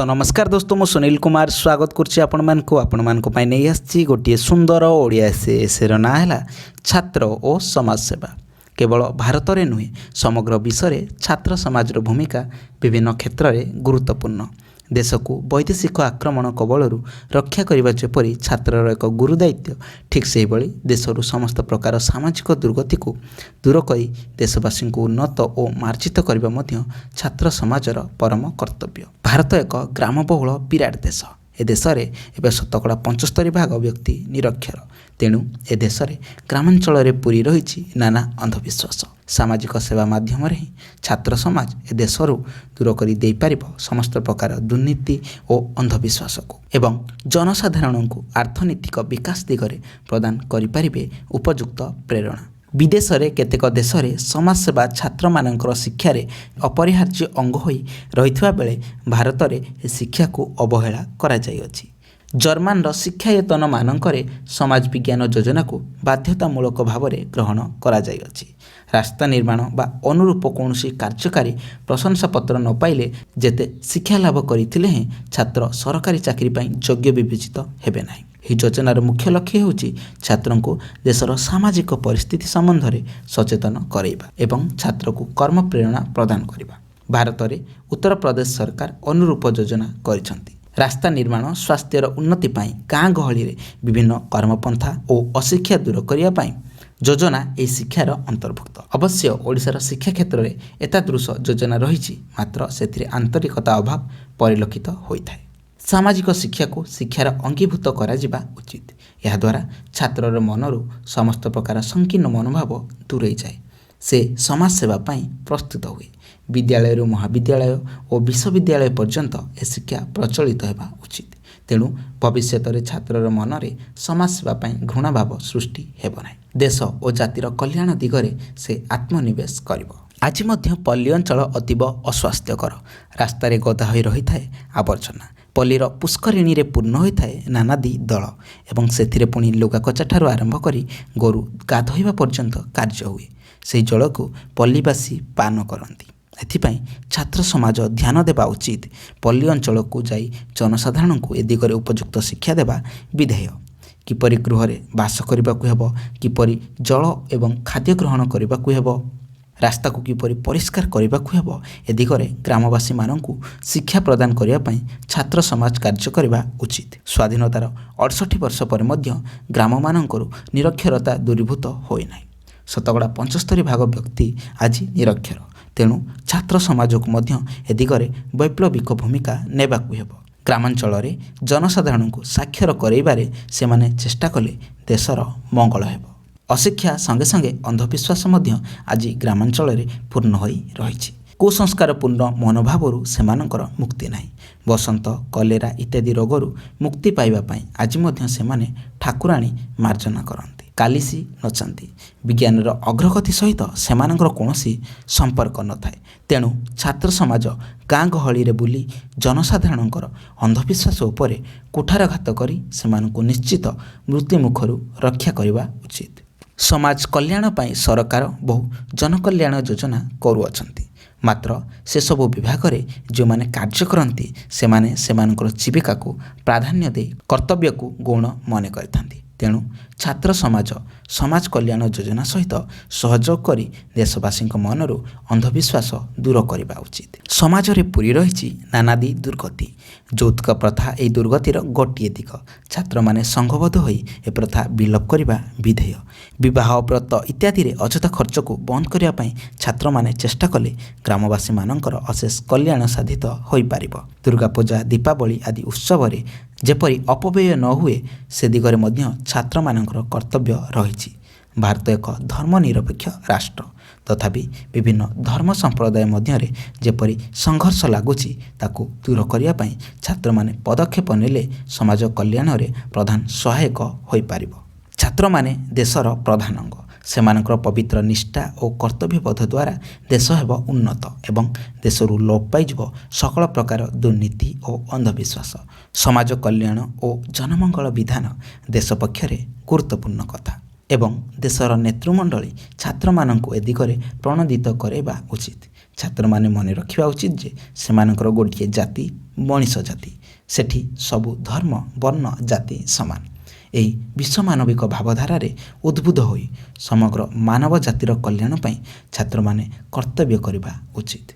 ତ ନମସ୍କାର ଦୋସ୍ତ, ମୁଁ ସୁନୀଲ କୁମାର ସ୍ୱାଗତ କରୁଛି ଆପଣମାନଙ୍କୁ। ଆପଣମାନଙ୍କ ପାଇଁ ନେଇ ଆସିଛି ଗୋଟିଏ ସୁନ୍ଦର ଓଡ଼ିଆ ଏସେ। ଏସେର ନାଁ ହେଲା ଛାତ୍ର ଓ ସମାଜସେବା। କେବଳ ଭାରତରେ ନୁହେଁ, ସମଗ୍ର ବିଶ୍ୱରେ ଛାତ୍ର ସମାଜର ଭୂମିକା ବିଭିନ୍ନ କ୍ଷେତ୍ରରେ ଗୁରୁତ୍ୱପୂର୍ଣ୍ଣ। ଦେଶକୁ ବୈଦେଶିକ ଆକ୍ରମଣ କବଳରୁ ରକ୍ଷା କରିବା ଯେପରି ଛାତ୍ରର ଏକ ଗୁରୁ ଦାୟିତ୍ୱ, ଠିକ୍ ସେହିଭଳି ଦେଶରୁ ସମସ୍ତ ପ୍ରକାର ସାମାଜିକ ଦୁର୍ଗତିକୁ ଦୂର କରି ଦେଶବାସୀଙ୍କୁ ଉନ୍ନତ ଓ ମାର୍ଜିତ କରିବା ମଧ୍ୟ ଛାତ୍ର ସମାଜର ପରମ କର୍ତ୍ତବ୍ୟ। ଭାରତ ଏକ ଗ୍ରାମବହୁଳ ବିରାଟ ଦେଶ। ଏ ଦେଶରେ ଏବେ 75% ଭାଗ ବ୍ୟକ୍ତି ନିରକ୍ଷର। ତେଣୁ ଏ ଦେଶରେ ଗ୍ରାମାଞ୍ଚଳରେ ପୂରି ରହିଛି ନାନା ଅନ୍ଧବିଶ୍ୱାସ। ସାମାଜିକ ସେବା ମାଧ୍ୟମରେ ହିଁ ଛାତ୍ର ସମାଜ ଏ ଦେଶରୁ ଦୂର କରି ଦେଇପାରିବ ସମସ୍ତ ପ୍ରକାର ଦୁର୍ନୀତି ଓ ଅନ୍ଧବିଶ୍ୱାସକୁ ଏବଂ ଜନସାଧାରଣଙ୍କୁ ଅର୍ଥନୈତିକ ବିକାଶ ଦିଗରେ ପ୍ରଦାନ କରିପାରିବେ ଉପଯୁକ୍ତ ପ୍ରେରଣା। ବିଦେଶରେ କେତେକ ଦେଶରେ ସମାଜସେବା ଛାତ୍ରମାନଙ୍କର ଶିକ୍ଷାରେ ଅପରିହାର୍ଯ୍ୟ ଅଙ୍ଗ ହୋଇ ରହିଥିବା ବେଳେ ଭାରତରେ ଏ ଶିକ୍ଷାକୁ ଅବହେଳା କରାଯାଇଅଛି। ଜର୍ମାନର ଶିକ୍ଷାୟତନମାନଙ୍କରେ ସମାଜ ବିଜ୍ଞାନ ଯୋଜନାକୁ ବାଧ୍ୟତାମୂଳକ ଭାବରେ ଗ୍ରହଣ କରାଯାଇଅଛି। ରାସ୍ତା ନିର୍ମାଣ ବା ଅନୁରୂପ କୌଣସି କାର୍ଯ୍ୟକାରୀ ପ୍ରଶଂସାପତ୍ର ନ ପାଇଲେ ଯେତେ ଶିକ୍ଷା ଲାଭ କରିଥିଲେ ହେଁ ଛାତ୍ର ସରକାରୀ ଚାକିରି ପାଇଁ ଯୋଗ୍ୟ ବିବେଚିତ ହେବେ ନାହିଁ। ଏହି ଯୋଜନାର ମୁଖ୍ୟ ଲକ୍ଷ୍ୟ ହେଉଛି ଛାତ୍ରଙ୍କୁ ଦେଶର ସାମାଜିକ ପରିସ୍ଥିତି ସମ୍ବନ୍ଧରେ ସଚେତନ କରାଇବା ଏବଂ ଛାତ୍ରକୁ କର୍ମ ପ୍ରେରଣା ପ୍ରଦାନ କରିବା। ଭାରତରେ ଉତ୍ତରପ୍ରଦେଶ ସରକାର ଅନୁରୂପ ଯୋଜନା କରିଛନ୍ତି। ରାସ୍ତା ନିର୍ମାଣ, ସ୍ୱାସ୍ଥ୍ୟର ଉନ୍ନତି ପାଇଁ, ଗାଁ ଗହଳିରେ ବିଭିନ୍ନ କର୍ମପନ୍ଥା ଓ ଅଶିକ୍ଷା ଦୂର କରିବା ପାଇଁ ଯୋଜନା ଏହି ଶିକ୍ଷାର ଅନ୍ତର୍ଭୁକ୍ତ। ଅବଶ୍ୟ ଓଡ଼ିଶାର ଶିକ୍ଷା କ୍ଷେତ୍ରରେ ଏତାଦୃଶ ଯୋଜନା ରହିଛି, ମାତ୍ର ସେଥିରେ ଆନ୍ତରିକତା ଅଭାବ ପରିଲକ୍ଷିତ ହୋଇଥାଏ। ସାମାଜିକ ଶିକ୍ଷାକୁ ଶିକ୍ଷାର ଅଙ୍ଗୀଭୂତ କରାଯିବା ଉଚିତ। ଏହାଦ୍ୱାରା ଛାତ୍ରର ମନରୁ ସମସ୍ତ ପ୍ରକାର ସଂକୀର୍ଣ୍ଣ ମନୋଭାବ ଦୂରେଇ ଯାଏ। ସେ ସମାଜସେବା ପାଇଁ ପ୍ରସ୍ତୁତ ହୁଏ। ବିଦ୍ୟାଳୟରୁ ମହାବିଦ୍ୟାଳୟ ଓ ବିଶ୍ୱବିଦ୍ୟାଳୟ ପର୍ଯ୍ୟନ୍ତ ଏ ଶିକ୍ଷା ପ୍ରଚଳିତ ହେବା ଉଚିତ। ତେଣୁ ଭବିଷ୍ୟତରେ ଛାତ୍ରର ମନରେ ସମାଜସେବା ପାଇଁ ଘୃଣାଭାବ ସୃଷ୍ଟି ହେବ ନାହିଁ। ଦେଶ ଓ ଜାତିର କଲ୍ୟାଣ ଦିଗରେ ସେ ଆତ୍ମନିବେଶ କରିବ। ଆଜି ମଧ୍ୟ ପଲ୍ଲୀ ଅଞ୍ଚଳ ଅତୀବ ଅସ୍ୱାସ୍ଥ୍ୟକର। ରାସ୍ତାରେ ଗଦା ହୋଇ ରହିଥାଏ ଆବର୍ଜନା। ପଲ୍ଲୀର ପୁଷ୍କରିଣୀରେ ପୂର୍ଣ୍ଣ ହୋଇଥାଏ ନାନାଦି ଦଳ ଏବଂ ସେଥିରେ ପୁଣି ଲୁଗାକଚା ଠାରୁ ଆରମ୍ଭ କରି ଗୋରୁ ଗାଧୋଇବା ପର୍ଯ୍ୟନ୍ତ କାର୍ଯ୍ୟ ହୁଏ। ସେହି ଜଳକୁ ପଲ୍ଲୀବାସୀ ପାନ କରନ୍ତି। ଏଥିପାଇଁ ଛାତ୍ର ସମାଜ ଧ୍ୟାନ ଦେବା ଉଚିତ। ପଲ୍ଲୀ ଅଞ୍ଚଳକୁ ଯାଇ ଜନସାଧାରଣଙ୍କୁ ଏ ଦିଗରେ ଉପଯୁକ୍ତ ଶିକ୍ଷା ଦେବା ବିଧେୟ। କିପରି ଗୃହରେ ବାସ କରିବାକୁ ହେବ, କିପରି ଜଳ ଏବଂ ଖାଦ୍ୟ ଗ୍ରହଣ କରିବାକୁ ହେବ, ରାସ୍ତାକୁ କିପରି ପରିଷ୍କାର କରିବାକୁ ହେବ, ଏ ଦିଗରେ ଗ୍ରାମବାସୀମାନଙ୍କୁ ଶିକ୍ଷା ପ୍ରଦାନ କରିବା ପାଇଁ ଛାତ୍ର ସମାଜ କାର୍ଯ୍ୟ କରିବା ଉଚିତ। ସ୍ୱାଧୀନତାର 68 ବର୍ଷ ପରେ ମଧ୍ୟ ଗ୍ରାମମାନଙ୍କରୁ ନିରକ୍ଷରତା ଦୂରୀଭୂତ ହୋଇନାହିଁ। 75% ଭାଗ ବ୍ୟକ୍ତି ଆଜି ନିରକ୍ଷର। ତେଣୁ ଛାତ୍ର ସମାଜକୁ ମଧ୍ୟ ଏ ଦିଗରେ ବୈପ୍ଳବିକ ଭୂମିକା ନେବାକୁ ହେବ। ଗ୍ରାମାଞ୍ଚଳରେ ଜନସାଧାରଣଙ୍କୁ ସାକ୍ଷର କରାଇବାରେ ସେମାନେ ଚେଷ୍ଟା କଲେ ଦେଶର ମଙ୍ଗଳ ହେବ। ଅଶିକ୍ଷା ସଙ୍ଗେ ସଙ୍ଗେ ଅନ୍ଧବିଶ୍ୱାସ ମଧ୍ୟ ଆଜି ଗ୍ରାମାଞ୍ଚଳରେ ପୂର୍ଣ୍ଣ ହୋଇ ରହିଛି। କୁସଂସ୍କାରପୂର୍ଣ୍ଣ ମନୋଭାବରୁ ସେମାନଙ୍କର ମୁକ୍ତି ନାହିଁ। ବସନ୍ତ, କଲେରା ଇତ୍ୟାଦି ରୋଗରୁ ମୁକ୍ତି ପାଇବା ପାଇଁ ଆଜି ମଧ୍ୟ ସେମାନେ ଠାକୁରାଣୀ ମାର୍ଜନା କରନ୍ତି, କାଲିସି ନଚାନ୍ତି। ବିଜ୍ଞାନର ଅଗ୍ରଗତି ସହିତ ସେମାନଙ୍କର କୌଣସି ସମ୍ପର୍କ ନଥାଏ। ତେଣୁ ଛାତ୍ର ସମାଜ ଗାଁ ଗହଳିରେ ବୁଲି ଜନସାଧାରଣଙ୍କର ଅନ୍ଧବିଶ୍ୱାସ ଉପରେ କୁଠାରଘାତ କରି ସେମାନଙ୍କୁ ନିଶ୍ଚିତ ମୃତ୍ୟୁମୁଖରୁ ରକ୍ଷା କରିବା ଉଚିତ। ସମାଜ କଲ୍ୟାଣ ପାଇଁ ସରକାର ବହୁ ଜନକଲ୍ୟାଣ ଯୋଜନା କରୁଅଛନ୍ତି। ମାତ୍ର ସେସବୁ ବିଭାଗରେ ଯେଉଁମାନେ କାର୍ଯ୍ୟ କରନ୍ତି, ସେମାନେ ସେମାନଙ୍କର ଜୀବିକାକୁ ପ୍ରାଧାନ୍ୟ ଦେଇ କର୍ତ୍ତବ୍ୟକୁ ଗୌଣ ମନେ କରିଥାନ୍ତି। ତେଣୁ ଛାତ୍ର ସମାଜ ସମାଜ କଲ୍ୟାଣ ଯୋଜନା ସହିତ ସହଯୋଗ କରି ଦେଶବାସୀଙ୍କ ମନରୁ ଅନ୍ଧବିଶ୍ୱାସ ଦୂର କରିବା ଉଚିତ। ସମାଜରେ ପୂରି ରହିଛି ନାନାଦି ଦୁର୍ଗତି। ଯୌତୁକ ପ୍ରଥା ଏହି ଦୁର୍ଗତିର ଗୋଟିଏ ଦିଗ। ଛାତ୍ରମାନେ ସଂଘବଦ୍ଧ ହୋଇ ଏ ପ୍ରଥା ବିଲୋପ କରିବା ବିଧେୟ। ବିବାହ, ବ୍ରତ ଇତ୍ୟାଦିରେ ଅଯଥା ଖର୍ଚ୍ଚକୁ ବନ୍ଦ କରିବା ପାଇଁ ଛାତ୍ରମାନେ ଚେଷ୍ଟା କଲେ ଗ୍ରାମବାସୀମାନଙ୍କର ଅଶେଷ କଲ୍ୟାଣ ସାଧିତ ହୋଇପାରିବ। ଦୁର୍ଗାପୂଜା, ଦୀପାବଳି ଆଦି ଉତ୍ସବରେ ଯେପରି ଅପବ୍ୟୟ ନ ହୁଏ, ସେ ଦିଗରେ ମଧ୍ୟ ଛାତ୍ରମାନଙ୍କର କର୍ତ୍ତବ୍ୟ ରହିଛି। ଭାରତ ଏକ ଧର୍ମନିରପେକ୍ଷ ରାଷ୍ଟ୍ର। ତଥାପି ବିଭିନ୍ନ ଧର୍ମ ସମ୍ପ୍ରଦାୟ ମଧ୍ୟରେ ଯେପରି ସଂଘର୍ଷ ଲାଗୁଛି, ତାକୁ ଦୂର କରିବା ପାଇଁ ଛାତ୍ରମାନେ ପଦକ୍ଷେପ ନେଲେ ସମାଜ କଲ୍ୟାଣରେ ପ୍ରଧାନ ସହାୟକ ହୋଇପାରିବ। ଛାତ୍ରମାନେ ଦେଶର ପ୍ରଧାନ ଅଙ୍ଗ। ସେମାନଙ୍କର ପବିତ୍ର ନିଷ୍ଠା ଓ କର୍ତ୍ତବ୍ୟବୋଧ ଦ୍ୱାରା ଦେଶ ହେବ ଉନ୍ନତ ଏବଂ ଦେଶରୁ ଲୋପ ପାଇଯିବ ସକଳ ପ୍ରକାର ଦୁର୍ନୀତି ଓ ଅନ୍ଧବିଶ୍ୱାସ। ସମାଜ କଲ୍ୟାଣ ଓ ଜନମଙ୍ଗଳ ବିଧାନ ଦେଶ ପକ୍ଷରେ ଗୁରୁତ୍ୱପୂର୍ଣ୍ଣ କଥା ଏବଂ ଦେଶର ନେତୃମଣ୍ଡଳୀ ଛାତ୍ରମାନଙ୍କୁ ଏ ଦିଗରେ ପ୍ରଣୋଦିତ କରାଇବା ଉଚିତ। ଛାତ୍ରମାନେ ମନେ ରଖିବା ଉଚିତ ଯେ ସେମାନଙ୍କର ଗୋଟିଏ ଜାତି, ମଣିଷ ଜାତି। ସେଠି ସବୁ ଧର୍ମ, ବର୍ଣ୍ଣ, ଜାତି ସମାନ। ଏହି ବିଶ୍ୱମାନବିକ ଭାବଧାରାରେ ଉଦ୍ବୁଦ୍ଧ ହୋଇ ସମଗ୍ର ମାନବ ଜାତିର କଲ୍ୟାଣ ପାଇଁ ଛାତ୍ରମାନେ କର୍ତ୍ତବ୍ୟ କରିବା ଉଚିତ।